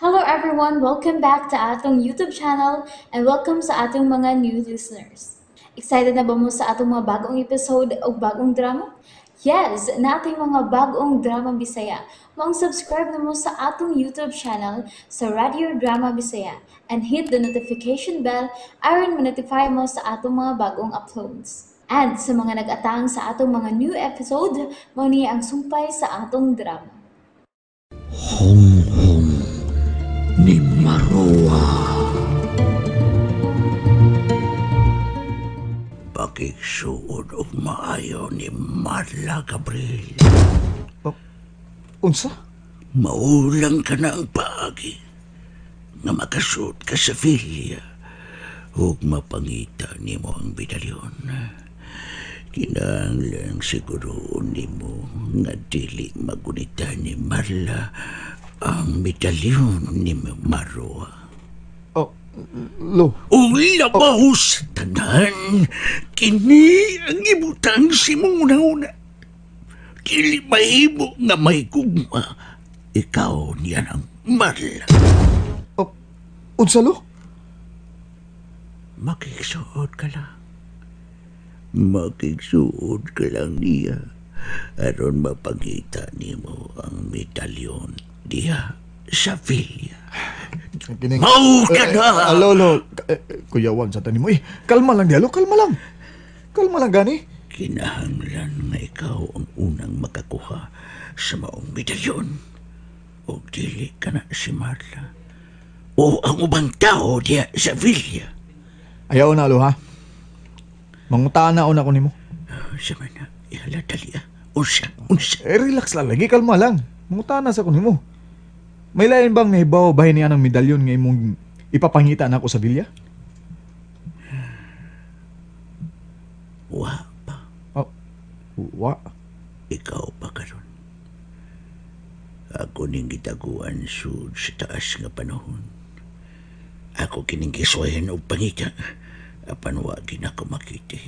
Hello everyone! Welcome back to atong YouTube channel and welcome sa atong mga new listeners. Excited na ba mo sa atong mga bagong episode o bagong drama? Yes! Nating mga bagong drama Bisaya. Maong subscribe na mo sa atong YouTube channel sa Radio Drama Bisaya and hit the notification bell aron ma-notify mo sa atong mga bagong uploads. And sa mga nag-atang sa atong mga new episode, mao ni ang sumpay sa atong drama. Honghong ni Maroa. Pakigsuod og maayo ni Marla, Gabriel. Oh, unsa? Maulang ka na ang paagi nga makasuot ka sa filya ug mapangita nimo ang medalyon. Kinahanglan siguroon nimo nga dili magunita ni Marla ang medalyon ni Maroa. Oh, lo. Ug labaw sa tanan, kini ang ibutang si mong una-una. Dili mahimo nga may gugma, ikaw niya ng Marla. Oh, unsa lo? Makigsuod ka lang. Makigsuod ka lang niya aron mapangita nimo ang medalyon diha sa vilya. Mau ka na! Alo, lo. Kuya, wag sa tanin mo. Eh, kalma lang, dialo. Kalma lang. Kalma lang, gani. Kinahanglan nga ikaw ang unang makakuha sa maong medalyon. O dili ka na si Marla. O ang ubang tao diha sa vilya. Ayaw na, alo, ha? Mangutaan na una ko nimo. Sama na, ihala, dali, ah. Unsa, unsa. Eh, relax lang lagi, kalma lang. Mangutaan na sa ko nimo. May lain bang nahibaw bahin niya ng medalyon nga imong ipapangita na ako sa vilya? Wa pa. Oh, wa? Ikaw pa karon. Ako ning gitaguan sud sa taas nga panahon. Ako kining giswayan og pangita. Apan wa gina ko makita.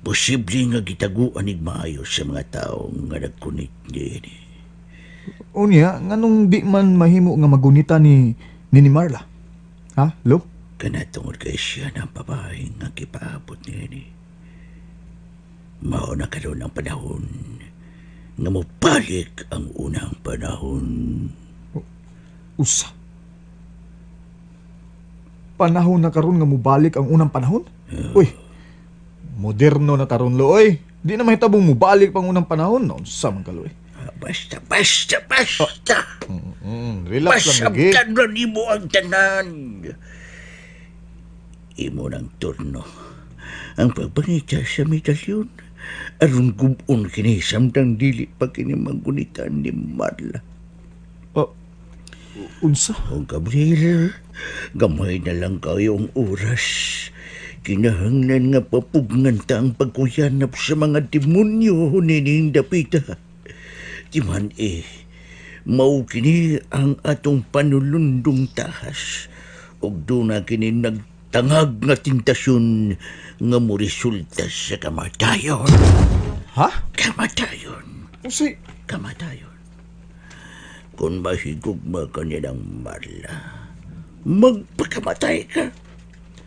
Posible nga gitaguan ig maayo sa mga tao nga nagkunit niini. Unya, nganong di man mahimo nga magunita ni Marla? Ha, lo? Kana tungod kay siya ng babae nga gipaabot niini. Mao na karon ang panahon nga mobalik ang unang panahon. Usa. Panahon na karon nga mobalik ang unang panahon? Uy, moderno na taron, lo, oy. Di na mahitabong mobalik pang unang panahon. No, unsa man ka, lo, eh. Basta, basta, basta. Relax lang, lagi. Masabtan na nimo ang tanan. Imo ng turno ang pagpangita sa medalyon. Aron gubon kini samtang dili pa kini magunitan ni Marla. Oh, unsa? O Gabriel, gamay na lang kayong oras. Kinahanglan nga papugnan ta ang pagkuyanap sa mga demonyo nining dapita. Di man mau kini ang atong panulundong tahas. Og doon na kini nagtangag nga tentasyon nga moresulta sa kamatayon. Ha? Kamatayon. Unsay? Kamatayon. Kung mahigugma ka nilang Marla, magpakamatay ka.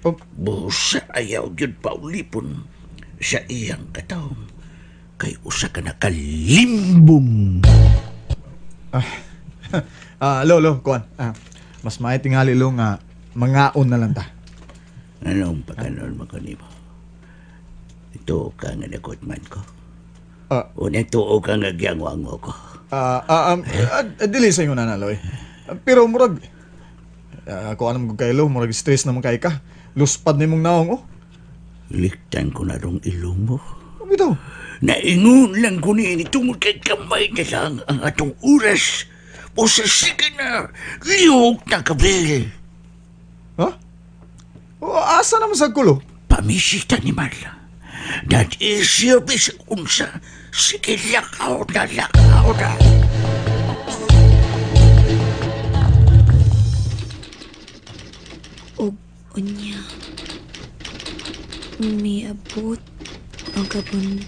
Oh. Busa ayaw yun paulipon sa iyang katawong. Kay usa ka nakalimbong. Lolo, kuan. Mas may tingali lo nga mangaon na lang ta. Anong pagkanon mo ko nimo? Ito ka nga nagutman ko. O nagtuo ka nga giyangwango ko. Dili sa inyo na naloy. Pero murag, kuan naman kay lo, murag stress naman kay ka. Luspad na imong naong, oh. Liktan ko na rong ilong mo. Bitaw. Naingon lang ko niini tungod kay kamay na lang ang atong oras. O sa sige na, lihok na, Gabriel. Ha? O, asa naman sa kulo? Pamisita ni Marla. That is your bisag unsa. Sige, lakaw na, lakaw na. Og unya, miabot ang kabuntagon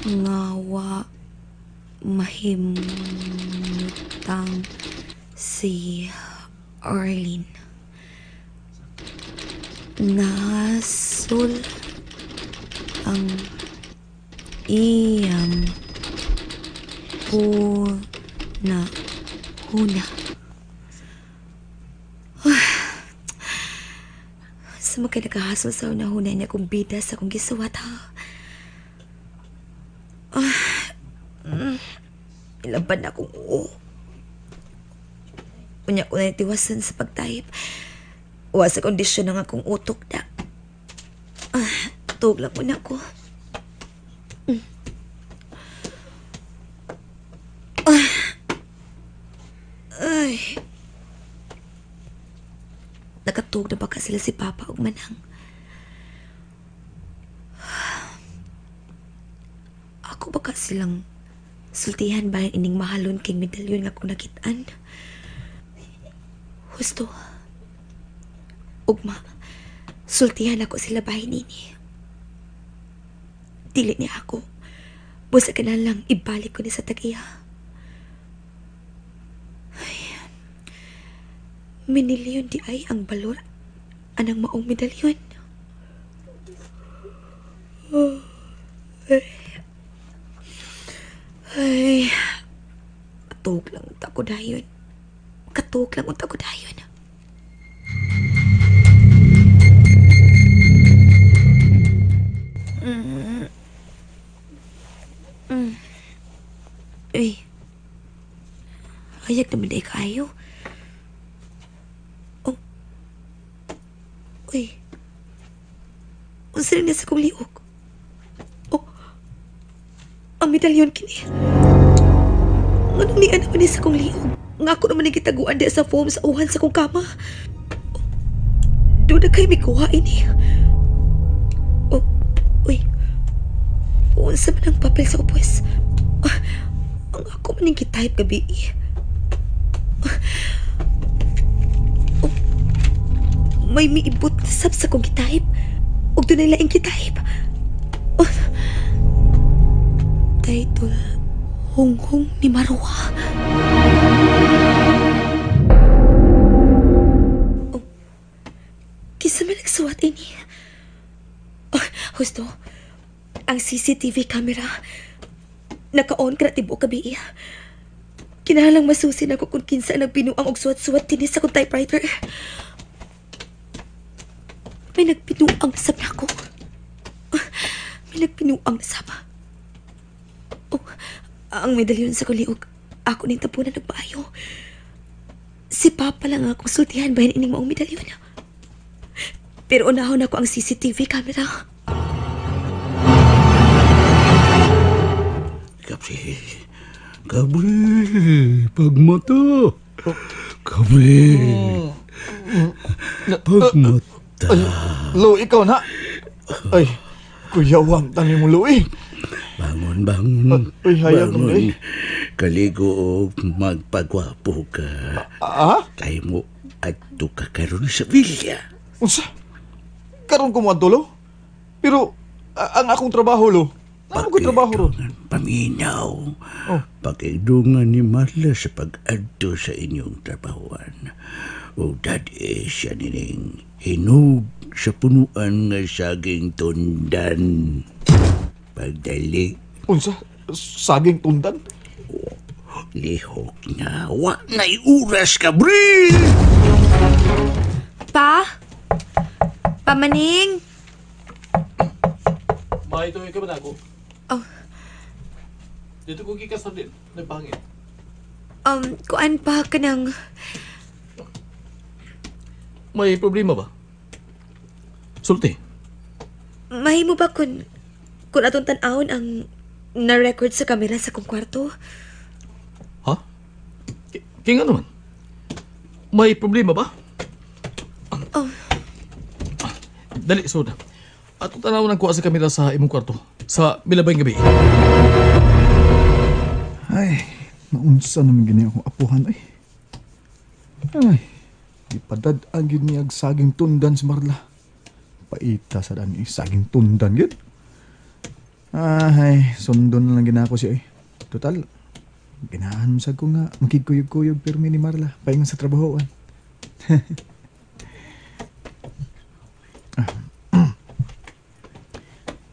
nga wa mahimo Nangutang si Arlene. Nasol ang iyang huna huna. Sa mga nagkahasol sa una-huna niya kung bida sa akong gisuwat, ha? Ilaban na akong oo. Unya ko na nitiwasan sa pag-type. Wa sa kondisyon ng akong utok na. Tug lang muna ko. Ay. Nakatug na baka sila si Papa og Manang. Ako baka silang sultihan ba ining mahalon kay medalyon nga akong nakitaan? Husto. Ugma, sultihan ako sila bahin nini. Dili niya ako. Busa ka na lang, ibalik ko ni sa tag-iya. Ay, minilyon di ay ang balor anang maong medalyon. Ay, ay, katug lang unta ko dayon. Katug lang unta ko dayon. Uy, hayag naman di kayo. Oh. Uy, unsa rin sa kong liog? Oh, ang medalyon kini. Nganong niya naman ni sa kong liog? Nga ako naman gitaguan di sa foam sa uhan sa kong kama. Oh, doon na kayo may kuha ini. Oh, uy, unsa man ang papel sa upos? Ang ako man yung gitype gabi. Oh, may miibot na sab sa kong gitype. Ug dunay laing gitype. Oh, title, Hunghong ni Marwa. Oh, kinsa man nagsuwat ini? Oh, husto, ang CCTV camera naka-on ka na tibuok gabi. Kinahanglang masusi na ko kung kinsa nagbinuang og suwat-suwat dinhi sa akong typewriter. May nagbinuang sab nako. May nagbinuang sab. Oh, ang medalyon sa kuliog. Ako ning tapunan nagpaayo. Si Papa lang ang akong sultihan bahin ining maong medalyon. Pero unahon ako ang CCTV camera. Gabriel, Gabriel, pagmata. Gabriel, pagmata. Ay, Lo, ikaw na. Ay, Kuya Wam, tani mo, Lo, eh. Bangon, bangon. Uy, hayag bangon. eh. Kaligo og magpagwapo ka. Ah? Kay mo adto ka karon sa villa. Unsa? Karon ko mo adto, Lo? Pero, ang akong trabaho, Lo. Ano ko trabaho ron? Pakidungan paminaw. Oh. Pakidungan ni Marla sa pag-adto sa inyong trabahuan. O dad-e siya nining hinog sa punuan nga saging tundan. Pagdali. Unsa? Saging tundan? Oh, lihok na. Wa na'y oras, Gabriel! Pa? Pamaning? Maituloy ka ba na ako? Oh. Dito ko gikas na din. Nagpahangin. Kuan pa ka ng... May problema ba? Sulti. Mahimo ba kun atong tan-awon ang na-record sa kamera sa kong kwarto? Ha? Kaya nga naman. May problema ba? Oh. Dali, sud. Atong tan-awon ang kuha sa kamera sa imong kwarto. Sa milabay gabi. Ay, naunsa naman gini akong apuhan ay. Ay, ipadad-an gyud niya og saging tundan si Marla. Paita sa dani saging tundan gyud. Ay, sundon na lang ginako siya eh. Total, Ganahan mo sad ko nga makigkuyog-kuyog pirmi ni Marla paingon sa trabahoan.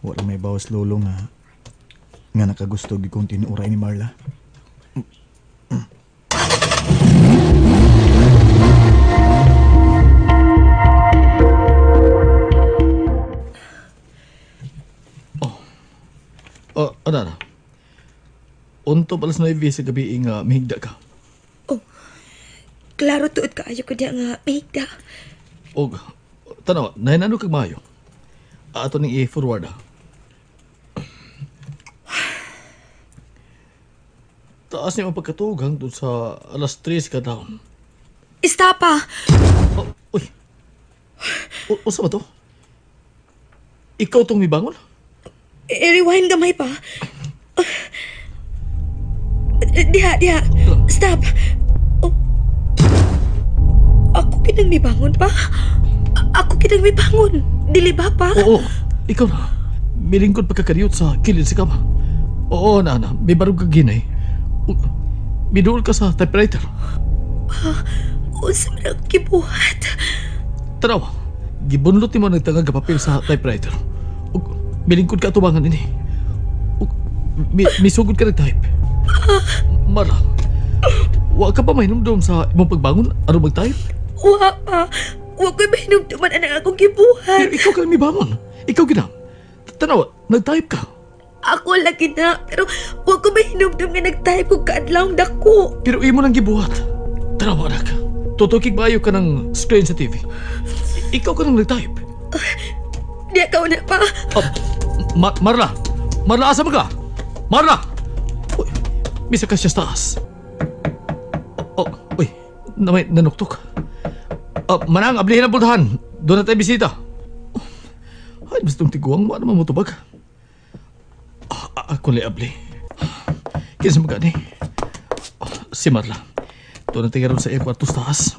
Wala may bawas lolo nga nga nakagusto gyud kong tinuoray ni Marla. Oh, ano na? Unto alas 9 sa gabi nga mihigda ka. Oh, klaro tuod kaayo ko diya nga mahigda. Og tanaw, nahinano kag maayo. Ato ning i-forward ah. Taas niya ang pagkatuog hangtod sa alas 3 kadlawon. Stop pa! Oh, uy. Usa ba to? Ikaw tong mibangon? I-rewind gamay pa. Diha, diha. Stop. Oh. Ako kinang mibangon pa? Ako kinang mibangon. Dili ba pa? Oo, ikaw na. Milingkod pagkakariyot sa kilid sa kama. Oo, na, na. May barog kag ginay. Miduol ka sa typewriter. Unsa man ang gibuhat? Tanaw, gibunlot nimo nagtangag nga papel sa typewriter. Ug milingkod ka atubangan ini. Ug misugod ka nag-type. Mara, wa ka pa mahinumdum sa imong pagbangon aron mag-type? Wa pa. Wa ko'y mahinumduman anang akong gibuhat. Pero ikaw ka mibangon. Ikaw gina. Tanaw, nag-type ka. Ako lagi na, pero wa ko mahinumdum nga nag-type og kaadlawng dako. Pero imo nang gibuhat. Tanaw, anak. Tutukig maayo ka ng screen sa TV. Ikaw ka nang nag-type. Di ka na pa. Oh, Marla! Marla, asa man ka? Marla! Uy, misa ka siya sa taas. Oh, uy, namay, nanuktok. Oh, manang, ablihin ang pultahan. Doon na tayo bisita. Oh, ay, basta itong tiguang, wala naman mo tubag. Ako lang abli. Kinsa magani? Oh, si Marla. Doon na tayo sa iyang kwarto sa taas.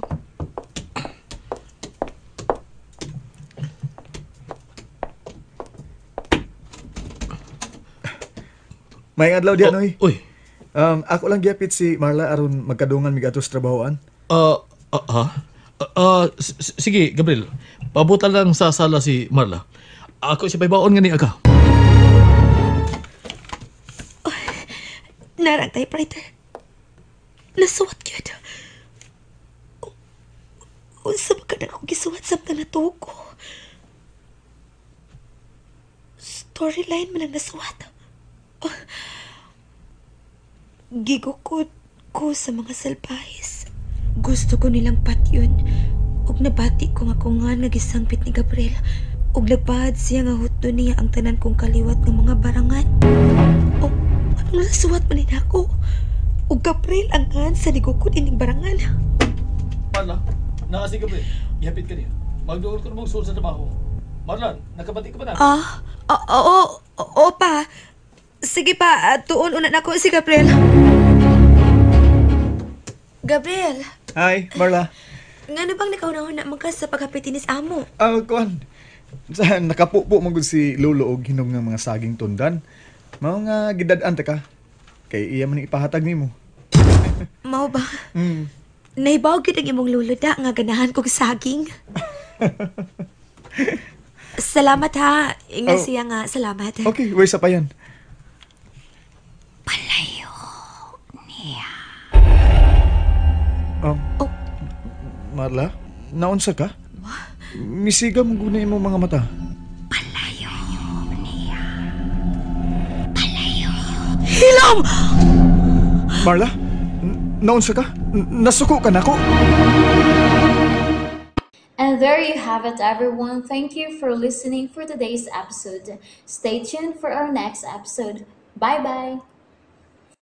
May adlaw diyan, Oh, oy. uy. Ako lang gihapit si Marla aron magkadungan mig ato sa trabahoan. Ha? Sige, Gabriel. Pabutan lang sa sala si Marla. Ako siya baybaon nga ni Aga. Narang typewriter. Nasuwat gyud. Unsa ba ka na akong gisuwat samtang natuog ko? Storyline man ang nasuwat. Oh. Gigukod ko sa mga salbahis. Gusto ko nilang patyon. Ug nabati ko nga ko nga nagisangpit ni Gabriel. Ug nagpahad siya nga hutdo niya ang tanan kong kaliwat nga mga barangan. O, anong nasuwat man ni nako? Ug Gabriel ang ngan sa nigukod ining barangan. Marla, naa si Gabriel. Ihapit ka niya. Magduol ko namang sul sa trabaho. Marla, nakabati ka ba na? Ah, oo, oo pa. Sige pa, tuon una nako si Gabriel. Gabriel. Hi, Marla. Ngano bang nakaunahon na man ka sa paghapit ni amo? Kuan. Sa nakapupo man gud si Lolo og hinog nga mga saging tundan. Mao nga gidad-an ta ka. Kay iya man ipahatag nimo. Mao ba? Nahibaw gyud ang imong lolo da nga ganahan kog saging. Salamat ha. Ingat Oh. siya nga salamat. Okay, way sa pa yan. Palayo niya. Oh. Marla, naunsa ka? Misiga mo guna imong mga mata. Palayo niya. Palayo. Hilom! Marla, naunsa ka? Nasuko ka nako? And there you have it, everyone. Thank you for listening for today's episode. Stay tuned for our next episode. Bye-bye.